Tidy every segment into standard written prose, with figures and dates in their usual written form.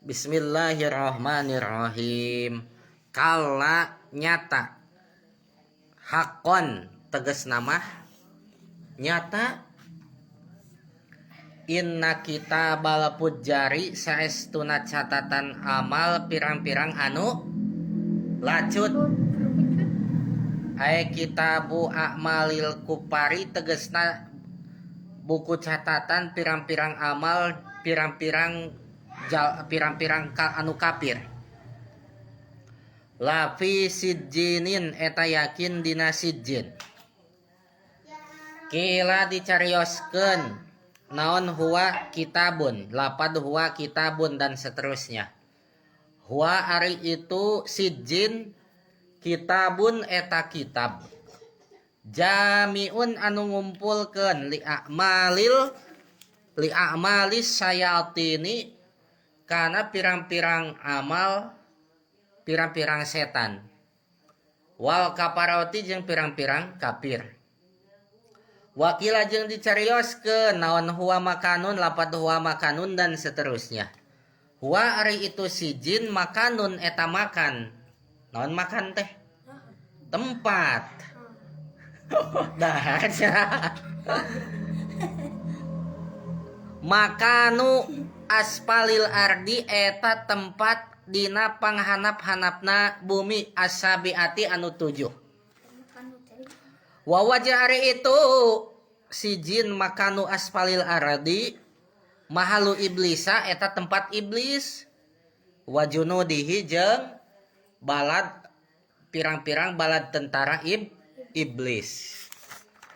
Bismillahirrahmanirrahim. Kala nyata haqqon tegasna mah nyata inna kitabal fujjari saestuna catatan amal pirang-pirang anu lacut ai kitabu a'malil kufari tegasna buku catatan pirang-pirang amal pirang-pirang pirang-pirang anu kafir. Lafi sijjinin eta yakin dina sijjin. Qila dicarioskeun naon huwa kitabun lapad huwa kitabun dan seterusnya. Huwa ari itu sijjin kitabun eta kitab. Jamiun anu ngumpulkeun li a'malil li a'malis sayatini kana pirang-pirang amal pirang-pirang setan wal kaparoti jeung pirang-pirang kafir. Wakila jeung dicarioskeun naon huwa makanun lapad huwa makanun dan seterusnya. Huwa ari itu sijin makanun eta makan. Naon makan teh? Tempat. Dahar Makanu aspalil ardi eta tempat dina panghanap-hanapna bumi as-sabiati anu tujuh. Wa wajah ari itu sijin makanu aspalil ardi mahalu iblisa eta tempat iblis wa junudihi jeung balad pirang-pirang balad tentara iblis.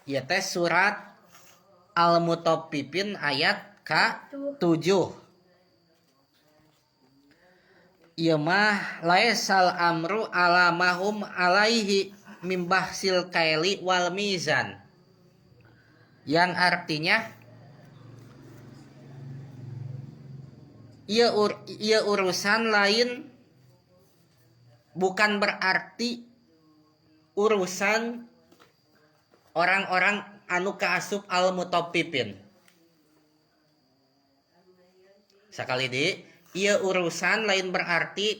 Ieu teh surat Al-Mutaffifin ayat ka-7. Ieu mah laisal amru ala mahum alaihi mim bahsil kaili wal mizan. Yang artinya ieu urusan lain bukan berarti urusan orang-orang anu kaasup al-mutaffifin. Sakali deui, ieu urusan lain berarti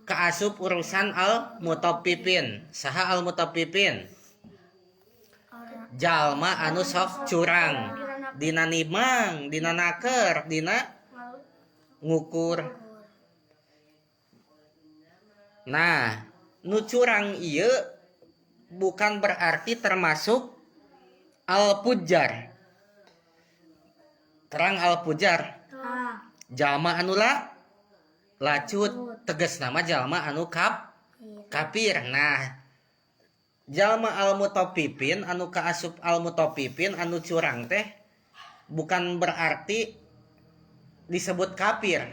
kaasup urusan al-mutaffifin. Saha al-mutaffifin? Jalma anu sok curang dina nimang, dina naker, dina ngukur. Nah, nu curang ieu bukan berarti termasuk al-fujjar. Terang al-fujjar. Jalma anu lacut tegas nama jalma anu kafir. Nah, jalma al-mutaffifin anu kaasup al-mutaffifin anu curang teh bukan berarti disebut kafir.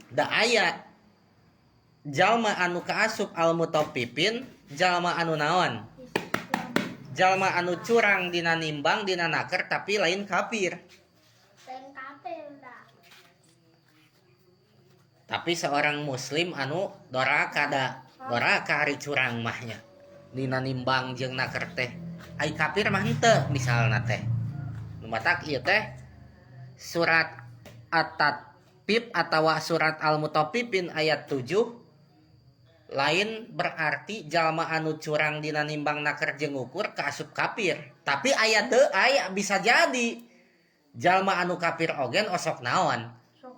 Da aya jalma anu kaasup al-mutaffifin jalma anu naon? Jalma anu curang dina nimbang dina naker tapi lain kafir. Lain kafir da. Tapi seorang muslim anu doraka da, doraka ari curang mahnya. Dina nimbang jeung naker teh. Ai kafir mah henteu misalna teh. Nu matak ieu teh surat At-Tatfif atawa surat Al-Mutaffifin ayat 7 lain berarti jalma anu curang dina nimbang naker jeung ngukur kaasup kafir. Tapi aya teu aya bisa jadi jalma anu kafir ogen osok naon?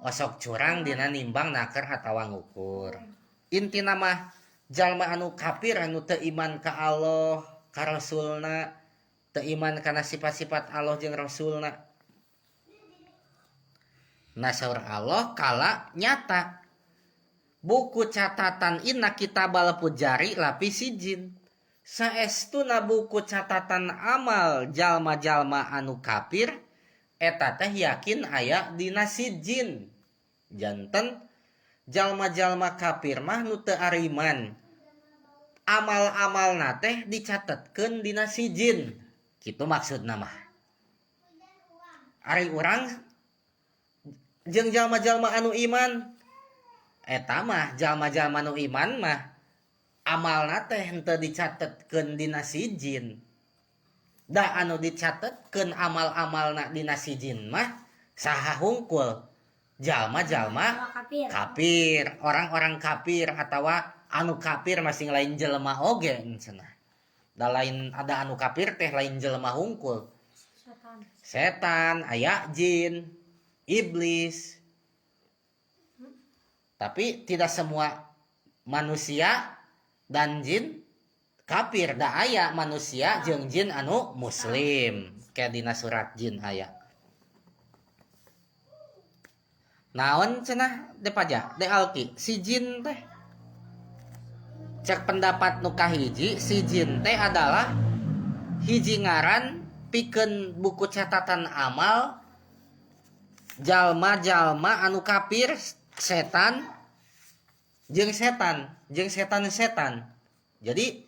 Osok curang dina nimbang naker atawa ngukur. Intina mah jalma anu kafir anu teu iman ka Allah, ka Rasulna, teu iman kana sifat-sifat Allah jeung Rasulna. Nah saur Allah kala nyata buku catatan inna kitabal fujari lapi sijin. Saestuna buku catatan amal jalma-jalma anu kafir eta teh yakin aya dina sijin. Janten jalma-jalma kafir mah nu teu ariman amal-amalna teh dicatetkeun dina sijin. Kitu maksudna mah. Ari urang jeung jalma-jalma anu iman eta mah jalma-jalma nu iman mah amalna teh henteu dicatetkeun dina sijin. Da anu dicatetkeun amal-amalna dina sijin mah saha hungkul? Jalma-jalma kafir, orang-orang kafir atawa anu kafir masing lain jelema oge cenah. Da lain ada anu kafir teh lain jelema hungkul. Setan, aya jin, iblis. Tapi tidak semua manusia dan jin kafir, da aya manusia jeung jin anu muslim. Kayak dina surat jin aya. Naon cenah depaja, de alki si jin teh. Cek pendapat nu kahiji si jin teh adalah hiji ngaran pikeun buku catatan amal jalma-jalma anu kafir, setan jeung setan, jeung setan-setan. Jadi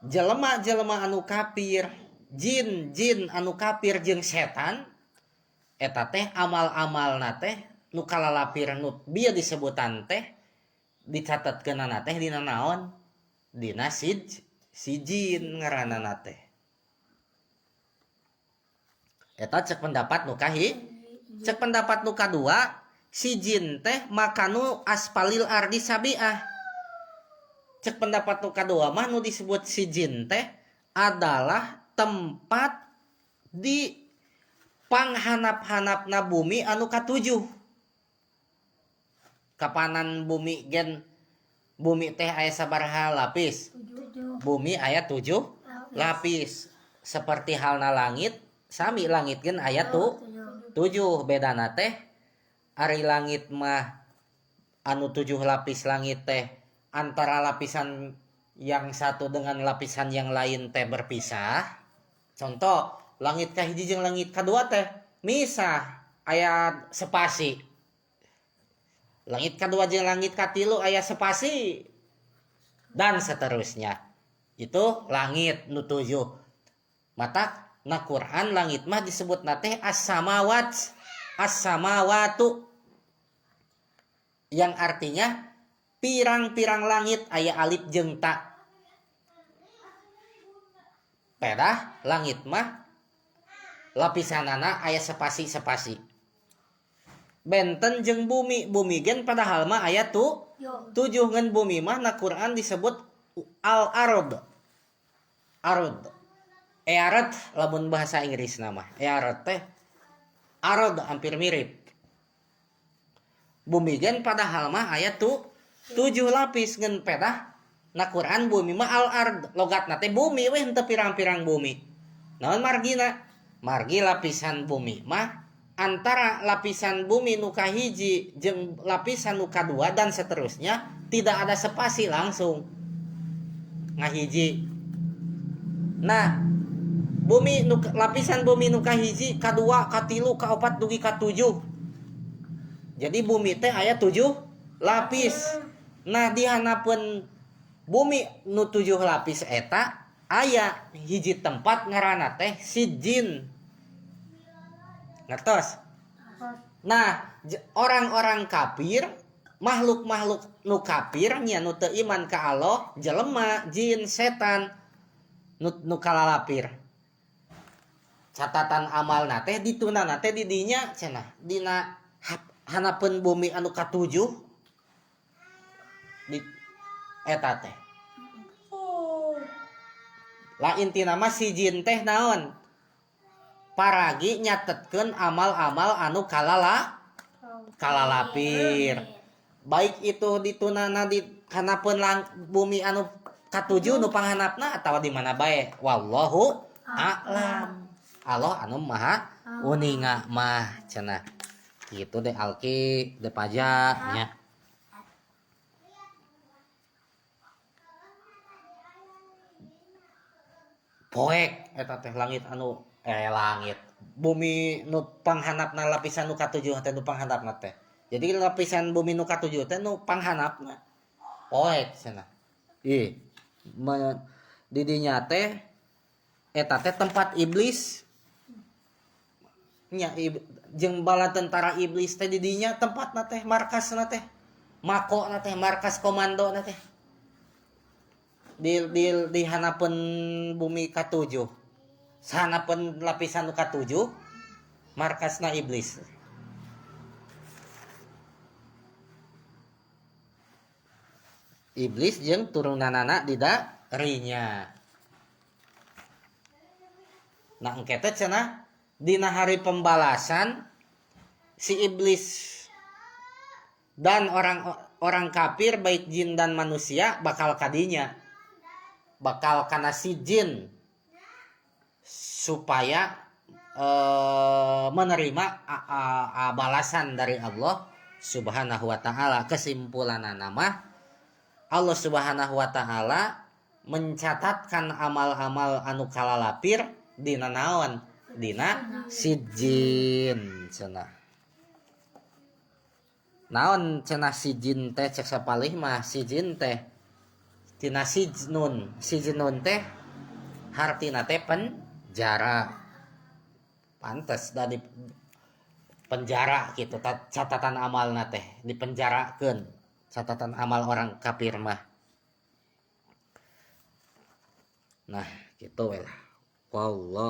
jelema-jelema anu kafir, jin-jin anu kafir jeung setan eta teh amal-amalna teh nu kalalapir nu bieu disebutan teh dicatatkeunana teh dina naon? Dina sijin ngaranana teh. Eta cek pendapat nu kahi, cek pendapat nu kadua sijin teh makanu aspalil ardi sabiah. Cek pendapat nu kadua mah nu disebut sijin teh adalah tempat di panghanap-hanapna bumi anu katujuh. Kapanan bumi gen bumi teh aya sabaraha lapis? 7. Bumi aya 7 lapis. Seperti halna langit, sami langit gen aya 7. Bedana teh ari langit mah anu 7 lapis langit teh antara lapisan yang satu dengan lapisan yang lain teh berpisah. Contoh, langit kahiji jeung langit kadua teh misah, aya spasi. Langit kadua jeung langit katilu aya spasi dan seterusnya. Itu langit nu 7. Mata na Quran langit mah disebutna teh as-samawat, as-samawatu, yang artinya pirang-pirang langit aya alif jeung ta. Pedah langit mah lapisanana aya spasi-spasi. Benten jeung bumi, bumi gen padahal mah aya tu 7 ngan bumi mah na Quran disebut al-ard. Ard. Earth lamun bahasa Inggris nama. Earth teh ard hampir mirip. Bumi gen padahal mah aya tu 7 lapis ngan pedah na Quran bumi mah al-ard, logatna teh bumi weh henteu pirang-pirang bumi. Naon margina? Margi lapisan bumi mah antara lapisan bumi nu kahiji jeung lapisan nu kadua dan seterusnya tidak ada spasi, langsung ngahiji. Nah, bumi nu, lapisan bumi nu kahiji, kadua, katilu, kaopat dugi katujuh. Jadi bumi teh aya 7 lapis. Nah, di hanapeun bumi nu 7 lapis eta aya hiji tempat ngaranna teh sijin. Ngertos? Nah, orang-orang kafir, makhluk-makhluk nu kafir nya nu teu iman ka Allah, jelema, jin, setan nu kalalapir. Catatan amalna teh ditunana teh di dinya cenah, dina hanapeun bumi anu katujuh di eta teh. Lah intina mah si jin teh naon? Paragi nyatetkeun amal-amal anu kalalapir. Baik itu ditunana di hanapeun bumi anu katujuh nu panghanapna atawa di mana bae. Wallahu a'lam. Allah anu maha uninga mah cenah. Kitu deh alki de pajak nya. Poek eta teh langit anu langit bumi nu panghanapna lapisan nu katujuh teh nu panghanapna teh. Jadi lapisan bumi nu katujuh teh nu panghanapna. Poek cenah. Ih, di dinya teh eta teh tempat iblis. Nya jeung bala tentara iblis teh di dinya tempatna teh, markasna teh. Makona teh, markas komando na teh. Di hanapeun bumi katujuh. Sahanapeun lapisan nu katujuh markasna iblis. Iblis jeung turunanana didarinya. Nah engke teh cenah dina hari pembalasan si iblis dan orang kafir baik jin dan manusia bakal kadinya, bakal kana si jin supaya menerima balasan dari Allah Subhanahu wa taala. Kesimpulanana mah Allah Subhanahu wa taala mencatatkan amal-amal anu kalalapir dina naon? Dina sijin cenah. Naon cenah sijin teh cek sapalih mah sijin teh tina sijnun. Sijnun teh hartina teh penjara. Pantes da di penjara gitu catatan amalna teh dipenjarakeun catatan amal orang kafir mah. Nah gitu we lah. Wallah.